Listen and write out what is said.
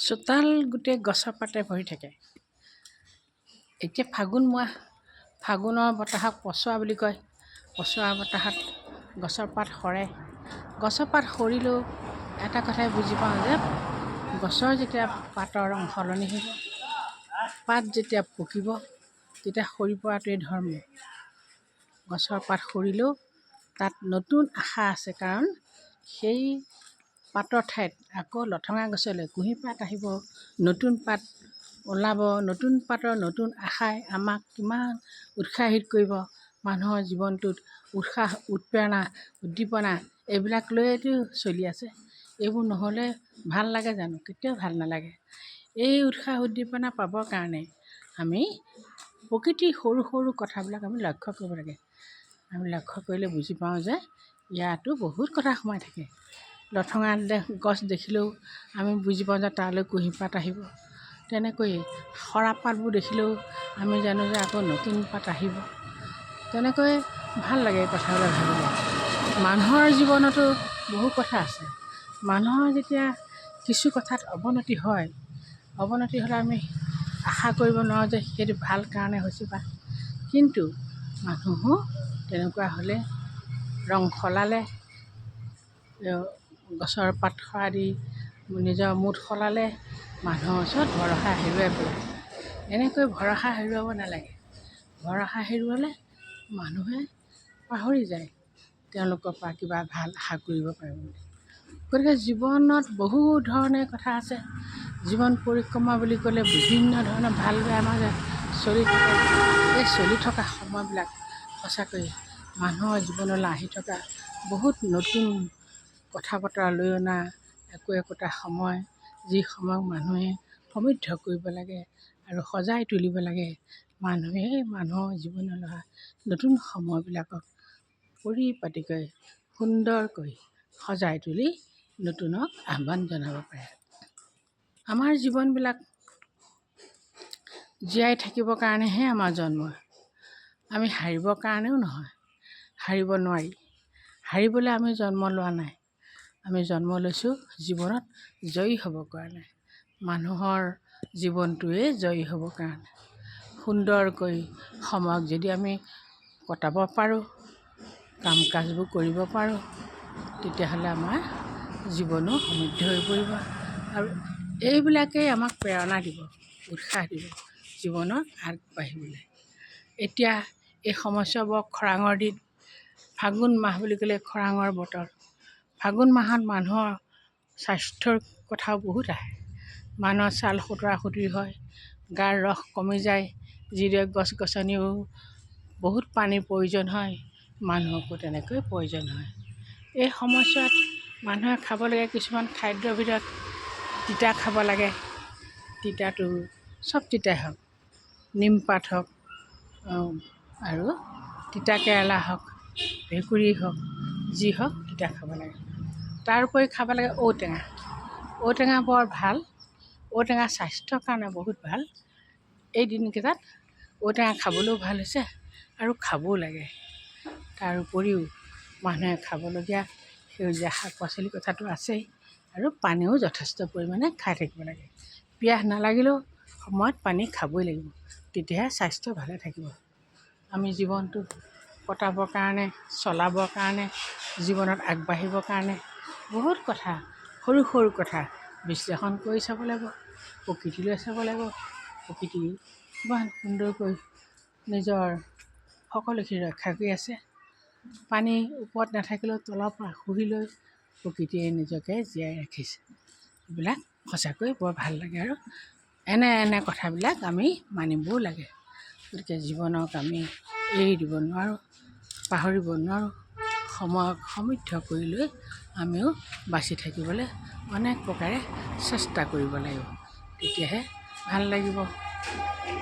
চোতাল গোটেই গছৰ পাতে ভৰি থাকে। এতিয়া ফাগুন মাহ, ফাগুনৰ বতাহক পছোৱা বুলি কয়। পছোৱা বতাহত গছৰ পাত সৰে। গছৰ পাত সৰিলেও এটা কথাই বুজি পাওঁ যে গছৰ যেতিয়া পাতৰ ৰং সলনি হ'ব, পাত যেতিয়া পকিব, তেতিয়া সৰি পৰাটোৱেই ধৰ্ম। গছৰ পাত সৰিলেও তাত নতুন আশা আছে, কাৰণ সেই পাতৰ ঠাইত আকৌ লঠঙা গছলৈ কুঁহিপাত আহিব, নতুন পাত ওলাব। নতুন পাতৰ নতুন আশাই আমাক কিমান উৎসাহিত কৰিব। মানুহৰ জীৱনটোত উৎসাহ, উৎপ্ৰেৰণা, উদ্দীপনা এইবিলাক লৈয়েতো চলি আছে। এইবোৰ নহ'লে ভাল লাগে জানো? কেতিয়াও ভাল নালাগে। এই উৎসাহ উদ্দীপনা পাবৰ কাৰণে আমি প্ৰকৃতিৰ সৰু সৰু কথাবিলাক আমি লক্ষ্য কৰিব লাগে। আমি লক্ষ্য কৰিলে বুজি পাওঁ যে ইয়াতো বহুত কথা সোমাই থাকে। লঠঙা গছ দেখিলেও আমি বুজি পাওঁ যে তালৈ কুঁহিপাত আহিব। তেনেকৈয়ে সৰা পাতবোৰ দেখিলেও আমি জানো যে আকৌ নতুন পাত আহিব। তেনেকৈ ভাল লাগে এই কথাবিলাক ভাবিলে। মানুহৰ জীৱনতো বহু কথা আছে। মানুহৰ যেতিয়া কিছু কথাত অৱনতি হয়, অৱনতি হ'লে আমি আশা কৰিব নোৱাৰোঁ যে সেইটো ভাল কাৰণে হৈছে বা, কিন্তু মানুহো তেনেকুৱা হ'লে ৰং সলালে, গছৰ পাত সৰা দি নিজৰ মোট সলালে, মানুহৰ ওচৰত ভৰসা হেৰুৱাই পেলায়। এনেকৈ ভৰসা হেৰুৱাব নালাগে। ভৰসা হেৰুৱালে মানুহে পাহৰি যায় তেওঁলোকৰ পৰা কিবা ভাল আশা কৰিব পাৰে বুলি। গতিকে জীৱনত বহু ধৰণে কথা আছে। জীৱন পৰিক্ৰমা বুলি ক'লে বিভিন্ন ধৰণৰ ভাল বেয়াৰ মাজত চলি থাকে। এই চলি থকা সময়বিলাক সঁচাকৈ মানুহৰ জীৱনলৈ আহি থকা বহুত নতুন কথা বতৰা লৈ অনা একো একোটা সময়, যি সময়ক মানুহে সমৃদ্ধ কৰিব লাগে আৰু সজাই তুলিব লাগে। মানুহে মানুহৰ জীৱনলৈ অহা নতুন সময়বিলাকক পৰিপাটিকৈ, সুন্দৰকৈ সজাই তুলি নতুনক আহ্বান জনাব পাৰে। আমাৰ জীৱনবিলাক জীয়াই থাকিবৰ কাৰণেহে আমাৰ জন্ম। আমি হাৰিবৰ কাৰণেও নহয়, হাৰিব নোৱাৰি। হাৰিবলৈ আমি জন্ম লোৱা নাই। আমি জন্ম লৈছোঁ জীৱনত জয়ী হ'বৰ কাৰণে। মানুহৰ জীৱনটোৱেই জয়ী হ'বৰ কাৰণে। সুন্দৰকৈ সময়ক যদি আমি কটাব পাৰোঁ, কাম কাজবোৰ কৰিব পাৰোঁ, তেতিয়াহ'লে আমাৰ জীৱনো সমৃদ্ধ হৈ পৰিব আৰু এইবিলাকেই আমাক প্ৰেৰণা দিব, উৎসাহ দিব জীৱনত আগবাঢ়িবলৈ। এতিয়া এই সময়ছোৱা বৰ খৰাঙৰ দিন। ফাগুন মাহ বুলি ক'লে খৰাঙৰ বতৰ। ফাগুন মাহত মানুহৰ স্বাস্থ্যৰ কথাও বহুত আহে। মানুহৰ ছাল সোতোৰা সুতুৰি হয়, গাৰ ৰস কমি যায়। যিদৰে গছ গছনিও বহুত পানীৰ প্ৰয়োজন হয়, মানুহকো তেনেকৈ প্ৰয়োজন হয়। এই সময়ছোৱাত মানুহে খাবলগীয়া কিছুমান খাদ্যৰ ভিতৰত তিতা খাব লাগে। তিতাটো চব তিতাই হওক, নিমপাত হওক আৰু তিতাকেৰেলা হওক, ভেকুৰী হওক, যি হওক তিতা খাব লাগে। তাৰ উপৰি খাব লাগে ঔটেঙা। ঔটেঙা বৰ ভাল। ঔটেঙা স্বাস্থ্যৰ কাৰণে বহুত ভাল। এই দিনকেইটাত ঔটেঙা খাবলৈও ভাল হৈছে আৰু খাবও লাগে। তাৰ উপৰিও মানুহে খাবলগীয়া সেউজীয়া শাক পাচলিৰ কথাটো আছেই আৰু পানীও যথেষ্ট পৰিমাণে খাই থাকিব লাগে। পিয়াহ নালাগিলেও সময়ত পানী খাবই লাগিব, তেতিয়াহে স্বাস্থ্য ভালে থাকিব। আমি জীৱনটো কটাবৰ কাৰণে, চলাবৰ কাৰণে, জীৱনত আগবাঢ়িবৰ কাৰণে বহুত কথা, সৰু সৰু কথা বিশ্লেষণ কৰি চাব লাগিব, প্ৰকৃতিলৈ চাব লাগিব। প্ৰকৃতি ইমান সুন্দৰকৈ নিজৰ সকলোখিনি ৰক্ষা কৰি আছে। পানী ওপৰত নাথাকিলেও তলৰ পৰা শুহি লৈ প্ৰকৃতিয়ে নিজকে জীয়াই ৰাখিছে। এইবিলাক সঁচাকৈ বৰ ভাল লাগে আৰু এনে এনে কথাবিলাক আমি মানিবও লাগে। গতিকে জীৱনক আমি এৰি দিব নোৱাৰোঁ, পাহৰিব নোৱাৰোঁ। সময়ক সমৃদ্ধ কৰি লৈ আমিও বাচি থাকিবলৈ অনেক প্ৰকাৰে চেষ্টা কৰিব লাগিব, তেতিয়াহে ভাল লাগিব।